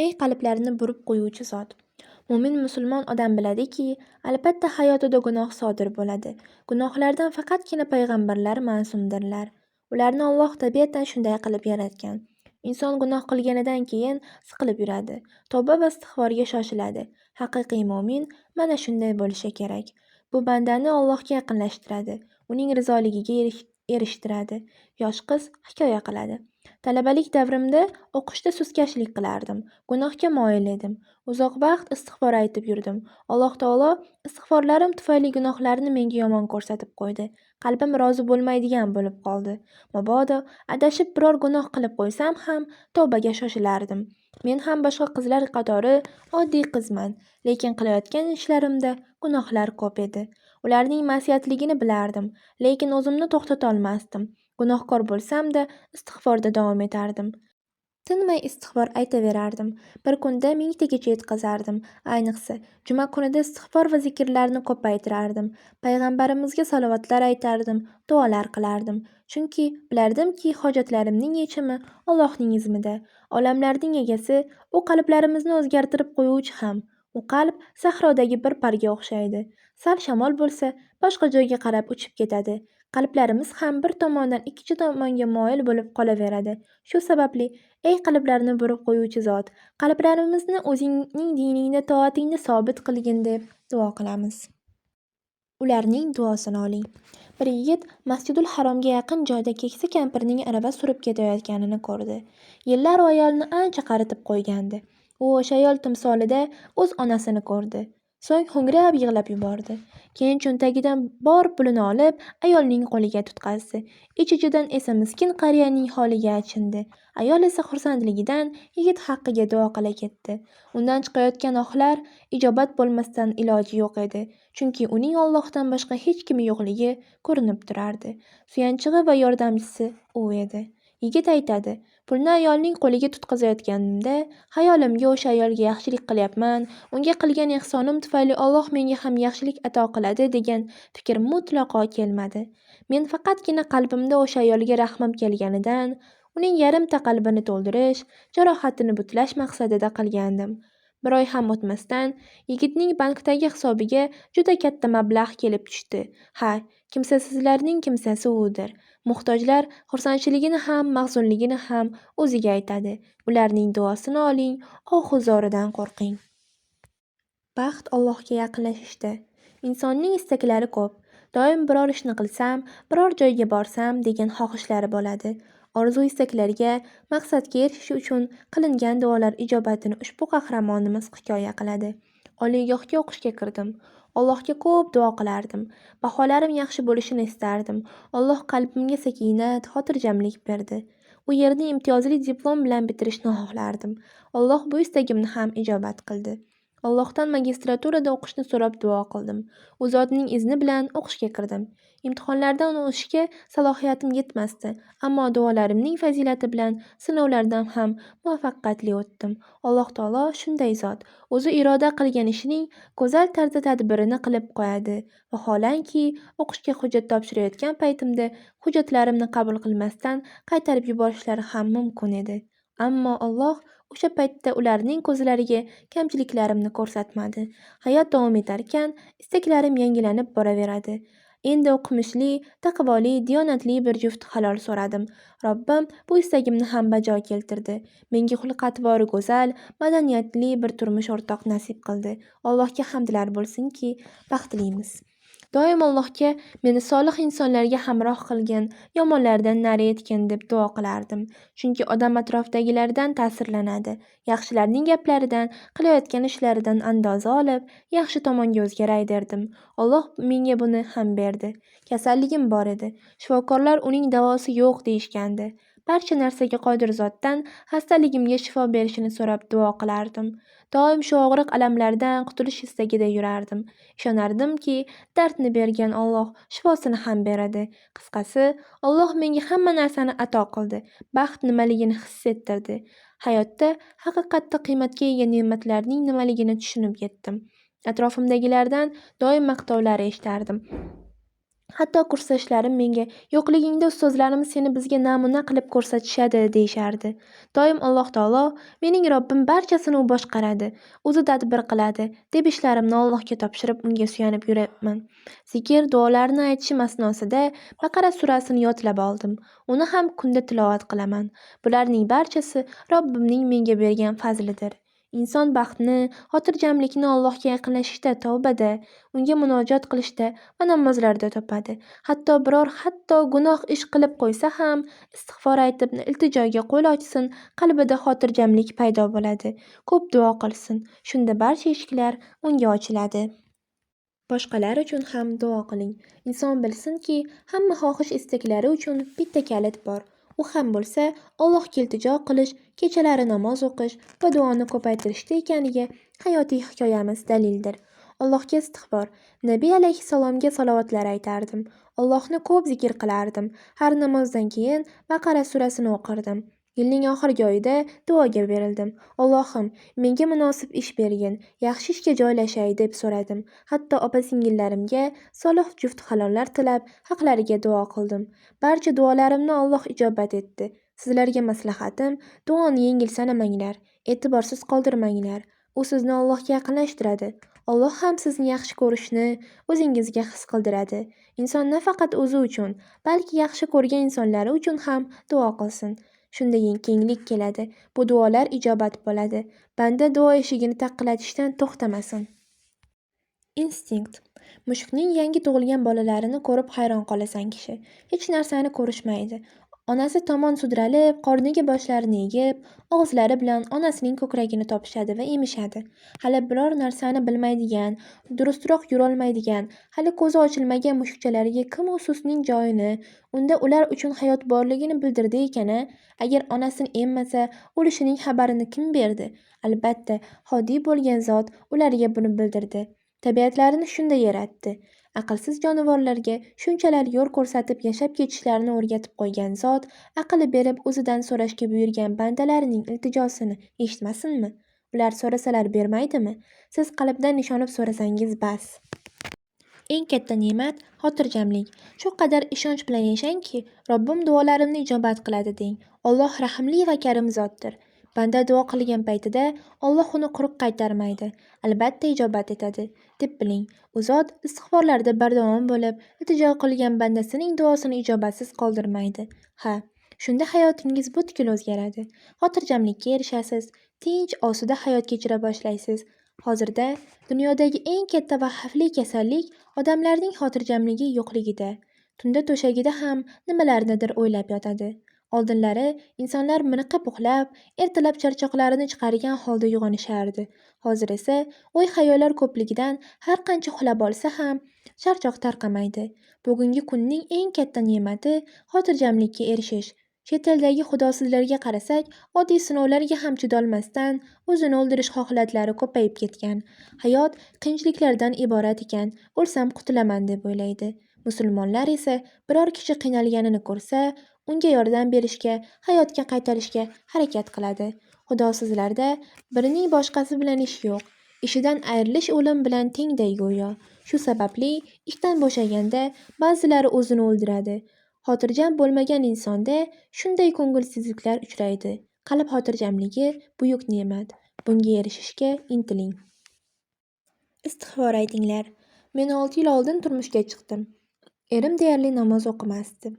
Ey qalblarni burib qo'yuvchi zot! Mo'min musulmon odam biladiki, albatta hayotida gunoh sodir bo'ladi. Gunohlardan faqatgina payg'ambarlar ma'sumdirlar. Ularni Alloh tabiatan shunday qilib yaratgan. Inson gunoh qilganidan keyin siqilib yuradi. Tavba va istig'forga shoshiladi. Haqiqiy mo'min mana shunday bo'lishi kerak. Bu bandani Allohga yaqinlashtiradi, uning rizoligiga erishtiradi. Yosh qiz hikoya qiladi. Talabalik davrimda o'qishda sustkashlik qilardim. Gunohga moyil edim. Uzoq vaqt istig'for aytib yurdim. Alloh taolo istig'forlarim tufayli gunohlarni menga yomon ko'rsatib qo'ydi. Qalbim rozi bo'lmaydigan bo'lib qoldi. Mabodo adashib biror gunoh qilib qo'ysam ham tavbaga shoshilardim. Men ham boshqa qizlar qatori oddiy qizman, lekin qilayotgan ishlarimda gunohlar ko'p edi. Ularning ma'siyatligini bilardim, lekin o'zimni to'xtatolmasdim. Gunohkor bo'lsam-da, istig'forda davom etardim. Tinmay istig'for aytaverardim. Bir kunda mingtagacha yetkazardim. Ayniqsa, juma kunida istig'for va zikrlarni ko'paytirardim. Payg'ambarimizga salovatlar aytardim, duolar qilardim. Chunki bilardimki, hojatlarimning yechimi Allohning izmida. Olamlarning egasi, u qalblarimizni o'zgartirib qo'yuvchi ham. U qalb sahrodagi bir parga o'xshaydi. Sal shamol bo'lsa, boshqa joyga qarab uchib ketadi. Qalblarimiz ham bir tomondan ikkinchi tomonga moyil bo'lib qolaveradi. Shu sababli, ey qalblarni burib qo'yuvchi zot, qalblarimizni o'zingning diningda, toatingda sobit qilgin deb duo qilamiz. Ularning duosini oling. Bir yigit Masjidul Haromga yaqin joyda keksa kampirning arava surib ketayotganini ko'rdi. Yillar u ayolni ancha qaritib qo'ygandi. U o'sha ayol timsolida o'z onasini ko'rdi. So'ng ho'ngrab yig'lab yubordi. Keyin cho'ntagidan bor pulini olib, ayolning qo'liga tutqazdi. Ich-ichidan esa miskin qariyaning holiga achindi. Ayol esa xursandligidan yigit haqqiga duo qila ketdi. Undan chiqayotgan ohlar ijobat bo'lmasdan iloji yo'q edi. Chunki uning Allohdan boshqa hech kimi yo'qligi ko'rinib turardi. Suyanchig'i va yordamchisi u edi. Yigit aytadi: Pulni ayolning qo'liga tutqazayotganimda xayolimga o'sha ayolga yaxshilik qilyapman, unga qilgan ehsonim tufayli Alloh menga ham yaxshilik ato qiladi degan fikr mutlaqo kelmadi. Men faqatgina qalbimda o'sha ayolga rahmim kelganidan, uning yarimta qalbini to'ldirish, jarohatini butlash maqsadida qilgandim. Bir oy ham o'tmasdan yigitning bankdagi hisobiga juda katta mablag' kelib tushdi. Ha, kimsasizlarning kimsasi udir. Muhtojlar xursandchiligini ham, mahzunligini ham o'ziga aytadi. Ularning duosini oling, ohu zoridan qo'rqing. Baxt Allohga yaqinlashishda. Insonning istaklari ko'p. Doim biror ishni qilsam, biror joyga borsam degan xohishlari bo'ladi. Orzu istaklarga, maqsadga erishish uchun qilingan duolar ijobatini ushbu qahramonimiz hikoya qiladi. Oliygohga o'qishga kirdim. Allohga ko'p duo qilardim. Baholarim yaxshi bo'lishini istardim. Alloh qalbimga sakinat, xotirjamlik berdi. U yerni imtiyozli diplom bilan bitirishni xohlardim. Alloh bu istagimni ham ijobat qildi. Allohdan magistraturada o'qishni so'rab duo qildim. U zotning izni bilan o'qishga kirdim. Imtihonlardan o'tishga salohiyatim yetmasdi, ammo duolarimning fazilati bilan sinovlardan ham muvaffaqiyatli o'tdim. Alloh taolo shunday zot, o'zi iroda qilgan ishining go'zal tarzda tadbirini qilib qo'yadi. Vaholanki, o'qishga hujjat topshirayotgan paytimda hujjatlarimni qabul qilmasdan qaytarib yuborishlari ham mumkin edi. Ammo Alloh o'sha paytda ularning ko'zlariga kamchiliklarimni ko'rsatmadi. Hayot davom etarkan, istaklarim yangilanib boraveradi. Endi o'qimishli, taqvoli, diyonatli bir juft halol so'radim. Robbim bu istagimni ham bajo keltirdi. Menga xulq-atvori go'zal, madaniyatli bir turmush o'rtoq nasib qildi. Allohga hamdlar bo'lsinki, baxtlimiz. Doim Allohga meni solih insonlarga hamroh qilgin, yomonlardan nari etgin deb duo qilardim. Chunki odam atrofdagilardan ta'sirlanadi. Yaxshilarning gaplaridan, qilayotgan ishlaridan andoza olib, yaxshi tomonga o'zgaray derdim. Alloh menga buni ham berdi. Kasalligim bor edi. Shifokorlar uning davosi yo'q deyishgandi. Barcha narsaga qodir zotdan xastaligimga shifo berishini so'rab duo qilardim. Doim shu og'riq alamlardan qutulish istagida yurardim. Ishonardimki, dardni bergan Alloh shifosini ham beradi. Qisqasi, Alloh menga hamma narsani ato qildi. Baxt nimaligini his ettirdi. Hayotda haqiqatda qiymatga ega ne'matlarning nimaligini tushunib yetdim. Atrofimdagilardan doim maqtovlar eshitardim. Hatto kursdoshlarim menga yo'qligingda ustozlarimiz seni bizga namuna qilib ko'rsatishadi deyishardi. Doim Alloh taolo mening Robbim, barchasini u boshqaradi, o'zi tadbir qiladi deb ishlarimni Allohga topshirib, unga suyanib yuribman. Zikr, duolarni aytishim asnosida Baqara surasini yodlab oldim. Uni ham kunda tilovat qilaman. Bularning barchasi Robbimning menga bergan fazlidir. Inson baxtni, xotirjamlikni Allohga yaqinlashishda, tavbada, unga munojot qilishda va namozlarda topadi. Hatto biror hatto gunoh ish qilib qo'ysa ham istig'for aytib, iltijoga qo'l ochsin, qalbida xotirjamlik paydo bo'ladi. Ko'p duo qilsin. Shunda barcha eshiklar unga ochiladi. Boshqalar uchun ham duo qiling. Inson bilsinki, hamma xohish istaklari uchun bitta kalit bor. U ham bo'lsa Allohga iltijo qilish, kechalari namoz o'qish va duoni ko'paytirishda ekaniga hayotiy hikoyamiz dalildir. Allohga istig'for, Nabiy alayhissalomga salovatlar aytardim. Allohni ko'p zikr qilardim. Har namozdan keyin Baqara surasini o'qirdim. Yilning oxirgi oyida duoga berildim. Allohim, menga munosib ish bergin, yaxshi ishga joylashay deb so'radim. Hatto opa-singillarimga solih juft halollar tilab, haqlariga duo qildim. Barcha duolarimni Alloh ijobat etdi. Sizlarga maslahatim, duoni yengil sanamanglar, e'tiborsiz qoldirmanglar. U sizni Allohga yaqinlashtiradi. Alloh ham sizni yaxshi ko'rishni o'zingizga his qildiradi. Inson nafaqat o'zi uchun, balki yaxshi ko'rgan insonlari uchun ham duo qilsin. Shunda kenglik keladi. Bu duolar ijobat bo'ladi. Banda duo eshigini taqillatishdan to'xtamasin. Instinkt. Mushukning yangi tug'ilgan bolalarini ko'rib hayron qolasan kishi. Hech narsani ko'rishmaydi. Onasi tomon sudralib, qorniga boshlarini egib, og'izlari bilan onasining ko'kragini topishadi va emishadi. Hali biror narsani bilmaydigan, durustroq yurolmaydigan, hali ko'zi ochilmagan mushukchalarga kim u sutning joyini, unda ular uchun hayot borligini bildirdi ekan-a? Agar onasini emmasa, o'lishining xabarini kim berdi? Albatta, hodiy bo'lgan zot ularga buni bildirdi. Tabiatlarini shunday yaratdi. Aqlsiz jonivorlarga shunchalar yo'l ko'rsatib yashab ketishlarini o'rgatib qo'ygan zot, aqli berib o'zidan so'rashga buyurgan bandalarining iltijosini eshitmasinmi? Ular so'rasalar bermaydimi? Siz qalbdan ishonib so'rasangiz bas. Eng katta ne'mat xotirjamlik. Shu qadar ishonch bilan yashangki, Robbim duolarimni ijobat qiladi deng. Alloh rahimli va karim zotdir. Banda duo qilgan paytida Alloh uni quruq qaytarmaydi. Albatta ijobat etadi, deb biling. U zot istig'forlarda bardavom bo'lib, iltijo qilgan bandasining duosini ijobatsiz qoldirmaydi. Ha, shunda hayotingiz butkul o'zgaradi. Xotirjamlikka erishasiz, tinch, osuda hayot kechira boshlaysiz. Hozirda dunyodagi eng katta va xavfli kasallik odamlarning xotirjamligi yo'qligida. Tunda to'shagida ham nimalarnidir o'ylab yotadi. Oldinlari insonlar miriqib uxlab, ertalab charchoqlarini chiqargan holda uyg'onishardi. Hozir esa o'y-xayollar ko'pligidan har qancha uxlab olsa ham charchoq tarqamaydi. Bugungi kunning eng katta ne'mati xotirjamlikka erishish. Chet eldagi xudosizlarga qarasak, oddiy sinovlarga ham chidolmasdan o'zini o'ldirish holatlari ko'payib ketgan. Hayot qiyinchiliklardan iborat ekan, o'lsam qutulaman deb o'ylaydi. Musulmonlar esa biror kishi qiynalganini ko'rsa, unga yordam berishga, hayotga qaytarishga harakat qiladi. Xudosizlarda birining boshqasi bilan ishi yo'q. Ishidan ayrilish o'lim bilan tengday go'yo. Shu sababli ishdan bo'shaganda ba'zilari o'zini o'ldiradi. Xotirjam bo'lmagan insonda shunday ko'ngilsizliklar uchraydi. Qalb xotirjamligi buyuk ne'mat. Bunga erishishga intiling. Istig'for aytinglar. Men 6 yil oldin turmushga chiqdim. Erim deyarli namoz o'qimasdi.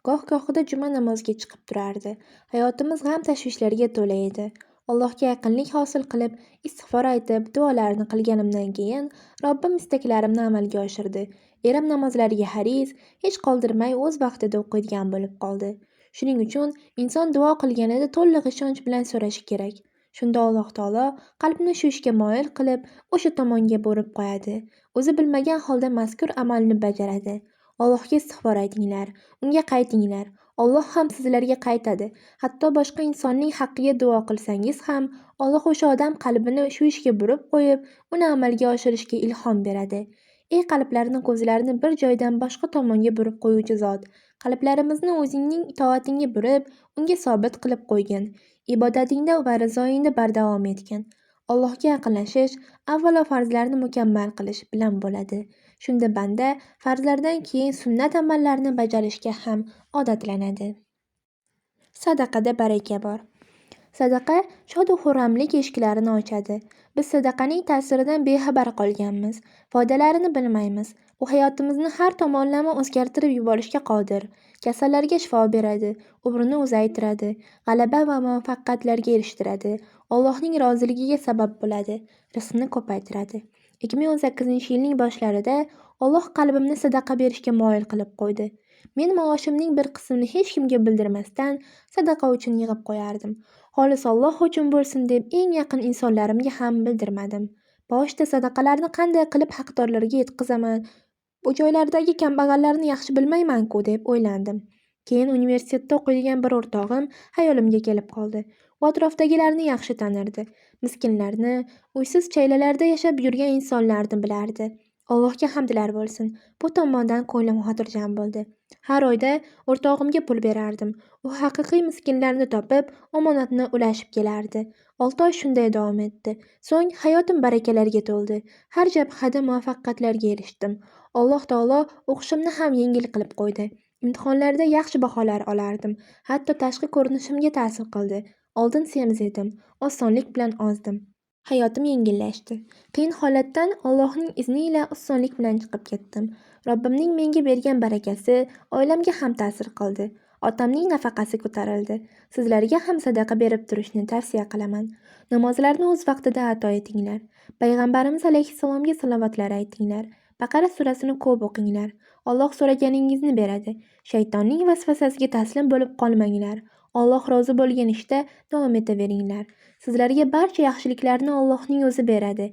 Goh-gohida juma namoziga chiqib turardi. Hayotimiz g'am-tashvishlarga to'la edi. Allohga yaqinlik hosil qilib, istig'for aytib, duolarni qilganimdan keyin Robbim istaklarimni amalga oshirdi. Erim namozlariga haris, hech qoldirmay o'z vaqtida o'qiydigan bo'lib qoldi. Shuning uchun inson duo qilganida to'liq ishonch bilan so'rashi kerak. Shunda Alloh taolo qalbni shu ishga moyil qilib, o'sha tomonga burib qo'yadi. O'zi bilmagan holda mazkur amalni bajaradi. Allohga istig'for aytinglar, unga qaytinglar. Alloh ham sizlarga qaytadi. Hatto boshqa insonning haqqiga duo qilsangiz ham, Alloh o'sha odam qalbini shu ishga burib qo'yib, uni amalga oshirishga ilhom beradi. Ey qalblarni ko'zlarini bir joydan boshqa tomonga burib qo'yuvchi zot, qalblarimizni o'zingning itoatingga burib, unga sobit qilib qo'ygin. Ibodatingda va rizoyingda bardavom etgin. Allohga yaqinlashish avvalo farzlarni mukammal qilish bilan bo'ladi. Shunda banda farzlardan keyin sunnat amallarni bajarishga ham odatlanadi. Sadaqada baraka bor. Sadaqa shodu xurramlik eshiklarini ochadi. Biz sadaqaning ta'siridan bexabar qolganmiz, foydalarini bilmaymiz. U hayotimizni har tomonlama o'zgartirib yuborishga qodir. Kasallarga shifo beradi, umrni uzaytiradi, g'alaba va muvaffaqiyatlarga erishtiradi, Allohning roziligiga sabab bo'ladi, rizqni ko'paytiradi. 2018-yilning boshlarida Alloh qalbimni sadaqa berishga moyil qilib qo'ydi. Men maoshimning bir qismini hech kimga bildirmasdan sadaqa uchun yig'ib qo'yardim. Xolis Alloh uchun bo'lsin deb eng yaqin insonlarimga ham bildirmadim. Boshida sadaqalarni qanday qilib haqdorlarga yetkazaman, bu joylardagi kambag'allarni yaxshi bilmayman-ku deb o'ylandim. Keyin universitetda o'qiydigan bir o'rtog'im hayolimga kelib qoldi. U atrofdagilarni yaxshi tanirdi. Miskinlarni, uysiz chaylalarda yashab yurgan insonlarni bilardi. Allohga hamdlar bo'lsin. Bu tomondan ko'nglim xotirjam bo'ldi. Har oyda o'rtog'imga pul berardim. U haqiqiy miskinlarni topib, omonatni ulashib kelardi. 6 oy shunday davom etdi. So'ng hayotim barakalarga to'ldi. Har jabhada muvaffaqiyatlarga erishdim. Alloh taolo o'qishimni ham yengil qilib qo'ydi. Imtihonlarda yaxshi baholar olardim. Hatto tashqi ko'rinishimga ta'sir qildi. Oldin semiz edim, osonlik bilan ozdim. Hayotim yengillashdi. Qiyin holatdan Allohning izni ila osonlik bilan chiqib ketdim. Robbimning menga bergan barakasi oilamga ham ta'sir qildi. Otamning nafaqasi ko'tarildi. Sizlarga ham sadaqa berib turishni tavsiya qilaman. Namozlarni o'z vaqtida ato etinglar. Payg'ambarimiz alayhissalomga salovatlar aytinglar. Baqara surasini ko'p o'qinglar. Alloh so'raganingizni beradi. Shaytonning vasvasasiga taslim bo'lib qolmanglar. Alloh rozi bo'lgan ishda davom etaveringlar. Sizlarga barcha yaxshiliklarni Allohning o'zi beradi.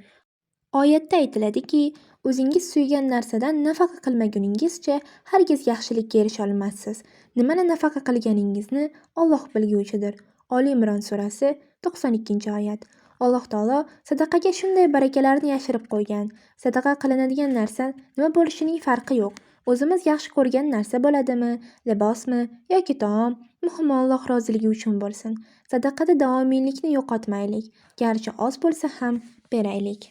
Oyatda aytiladiki, o'zingiz suygan narsadan nafaqa qilmaguningizcha hargiz yaxshilikka erisha olmassiz. Nimani nafaqa qilganingizni Alloh bilguvchidir. Oli Imron surasi 92-oyat. Alloh taolo sadaqaga shunday barakalarni yashirib qo'ygan. Sadaqa qilinadigan narsa nima bo'lishining farqi yo'q. O'zimiz yaxshi ko'rgan narsa bo'ladimi, libosmi yoki taom, muhimi Alloh roziligi uchun bo'lsin. Sadaqada davomiylikni yo'qotmaylik. Garchi oz bo'lsa ham beraylik.